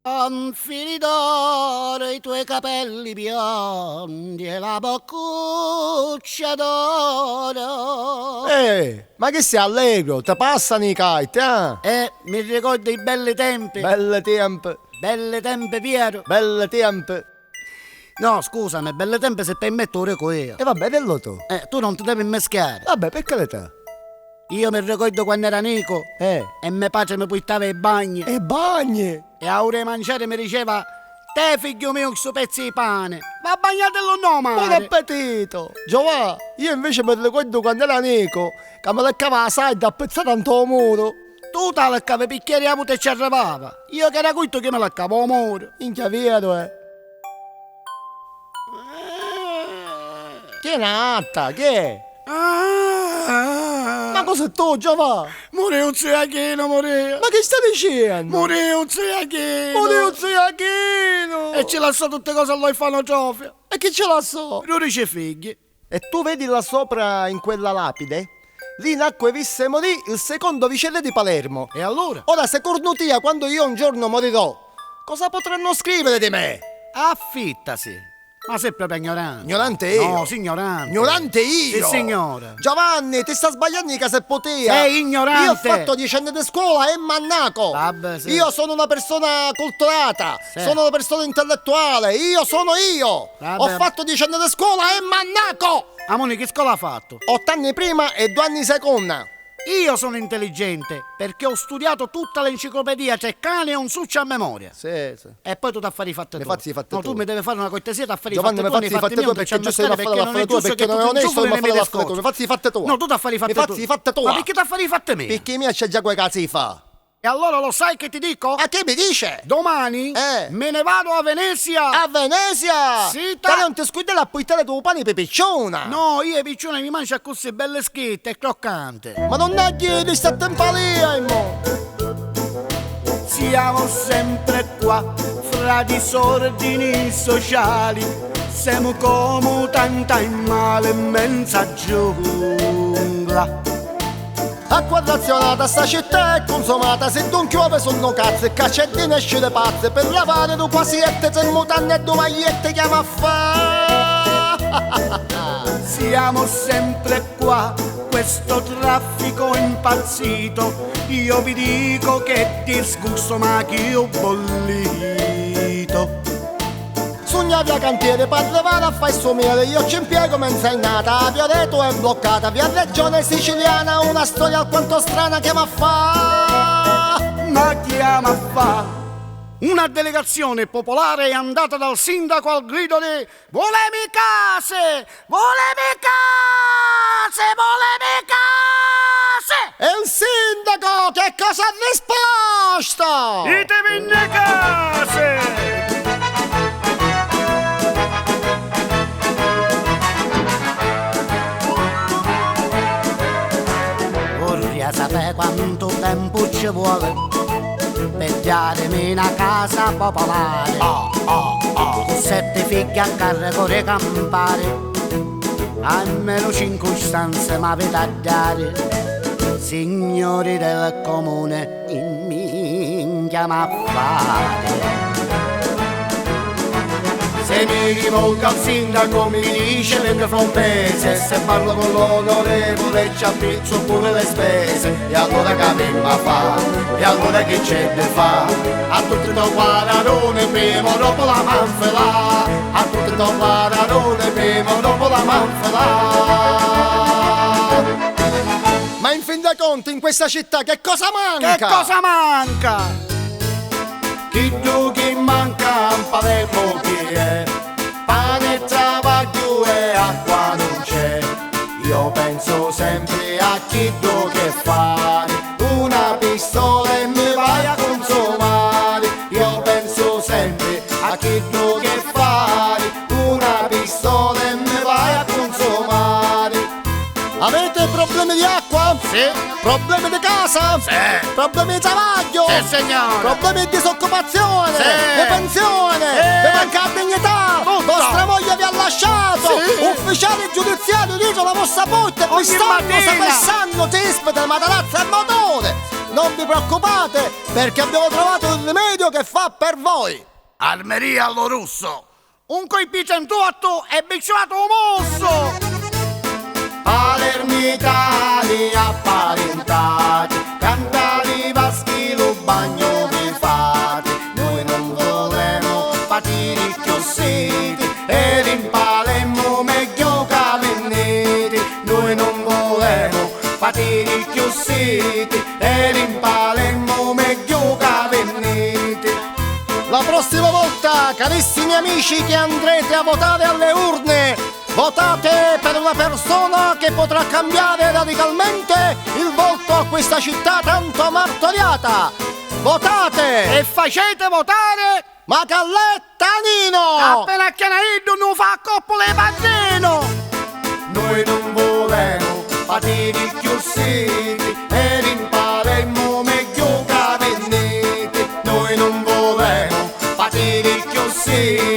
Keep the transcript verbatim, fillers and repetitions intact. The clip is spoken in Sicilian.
Un fili d'oro, i tuoi capelli biondi e la boccuccia d'oro. Eh, ma chi sei allegro? Ti passano i caitti, eh? Eh, mi ricordo i belli tempi. Belli tempi. Belli tempi, Piero. Belli tempi. No, scusami, belli tempi si ti permetti u dicu io. E vabbè, dillu tu. Eh, tu non ti devi immischiare. Vabbè, per carità. Io mi ricordo quando era nicu, eh, e me patri mi purtava i bagni. E bagni? E a ura di manciari mi diceva: "Te, figghiu miu, stu pezzu di pani, va a bagnatellu nno mari." Buon appetito! Giovà, io invece mi ricordo quando era nicu, ca mi leccava la saggia appizzata nto muru. Tu ta leccavi picchì eri avutu e ci arrivava. Io che era curtu chi mi leccava u muru. Minchia, vero, eh. Chi è, na gatta? Chi è? Ah! Ma cosa è tu, Giovà? Muriu zia Chino, muriu! Ma chi stai dicendo? Muriu zia Chino! Muriu zia Chino! E ci lassò tutte cose all'orfanotrofio. E chi ci lassò? Dodici figli. E tu vedi là sopra in quella lapide? Lì nacque e visse e morì il secondo viceré di Palermo. E allora? Ora, secondo tia, quando io un giorno morirò, cosa potranno scrivere di me? Affittasi. Ma sei proprio ignorante. Ignorante io? No, sì, ignorante. Ignorante io? Sì, signore. Giovanni, ti sta sbagliando di casa e putia. Sei ignorante. Io ho fatto dieci anni di scuola e mannaco. Vabbè, sì. Io sono una persona culturata, sì, sono una persona intellettuale. Io sono io. Vabbè. Ho fatto dieci anni di scuola e mannaco. Amoni, che scuola hai fatto? Otto anni prima e due anni seconda. Io sono intelligente perché ho studiato tutta l'enciclopedia Treccani e un succio a memoria. Sì, sì. E poi tu t'affari fatti tu. Mi fazzi i fatti tu. No, tu mi devi fare una cortesia, t'affari fatti tu, mi fazzi i fatti tu perché non è giusto che tu ti inzufoli nei miei discorsi. Mi fazzi i fatti tu. No, tu t'affari i fatti tu. Mi fazzi i fatti tu. Ma perché t'affari i fatti mia? Perché mia c'è già quei casi fa. E allora lo sai che ti dico? A chi mi dice? Domani, eh, me ne vado a Venezia. A Venezia? Sì, ta- Tale non ti scurdare a purtare tu pani pi picciuna. No, io i picciuni mi mangio accussì, belli scritti e croccanti. Ma non è che ti sta tempo lì, mo. Siamo sempre qua, fra disordini sociali, siamo come tanta in male in mezza giungla. Acqua razionata, sta città è consumata, si non chiove sunnu cazzi, e cacceddini esci di pazzi, per lavare du quasi ette, tre mutanne e du magliette chiama a fa. Siamo sempre qua, questo traffico impazzito, io vi dico che disgusto, ma chi ho bollito. Sugna via cantieri, p'arrivare a fai stu mieri, io ci impiego menza innata, a via Reto è bloccata, via Regione Siciliana, una storia alquanto strana, chi m'ha fa? Ma chi m'ha fa? Una delegazione popolare è andata dal sindaco al grido di: "Volemi case! Volemi case! Volemi case!" E il sindaco che cosa ha risposto? Itemi nne case! Vorria sapè quantu tempu ci vuole per darmi una casa popolare, oh, oh, oh, cu sette figli a carico di campare. Almeno cinque stanze m'avete a dare, signori del comune, in minchia m'ha fare. Se mi rivolgo al sindaco mi dice venga fra un mese, se parlo con l'onorevole ci appizzo pure le spese. E allora che avimma fa? E allora chi c'è de fa? A tutti to quararone prima o dopo la manfela. A tutti to quararone prima o dopo la manfela. Ma in fin dei conti in questa città che cosa manca? Che cosa manca? Chiddu chi manca in Palermo chi è? Pane e travagghiu e acqua non c'è. Io penso sempre a chiddu che fari una pistola e mi vai a consumari. Io penso sempre a chiddu che fari una pistola e mi vai a consumari. Avete problemi di acqua? Sì. Problemi di casa? Sì. Problemi di travagghiu? Sì, signore. Problemi di disoccupazione? Sì. Di pensione? Sì. Vi manca la dignità? Tutto. Vostra moglie vi ha lasciato? Sì. Ufficiali giudiziari dietro la vostra porta e vi stanno sequestrando cespite, matarazze e motori. Non vi preoccupate, perché abbiamo trovato il rimedio che fa per voi! Armeria allo russo! Un colpito in tuotto e bicciolato un musso! Palermitani apparintati, cantali vaschi lu bagno vi fati, noi non volemo patiri chiù siti, e rimpalemmo meglio ca vinniti, noi non volemo patiri chiù siti, e rimpalemmo meglio ca vinniti. La prossima volta, carissimi amici che andrete a votare alle urne, votate per una persona che potrà cambiare radicalmente il volto a questa città tanto martoriata. Votate! E facete votare Macalletta Nino! Appena acchiana iddu nu fa a coppula e bandino! Noi non volemo patiri chiù siti, e rimpalemmo meglio ca vinniti. Noi non volemo patiri chiù siti,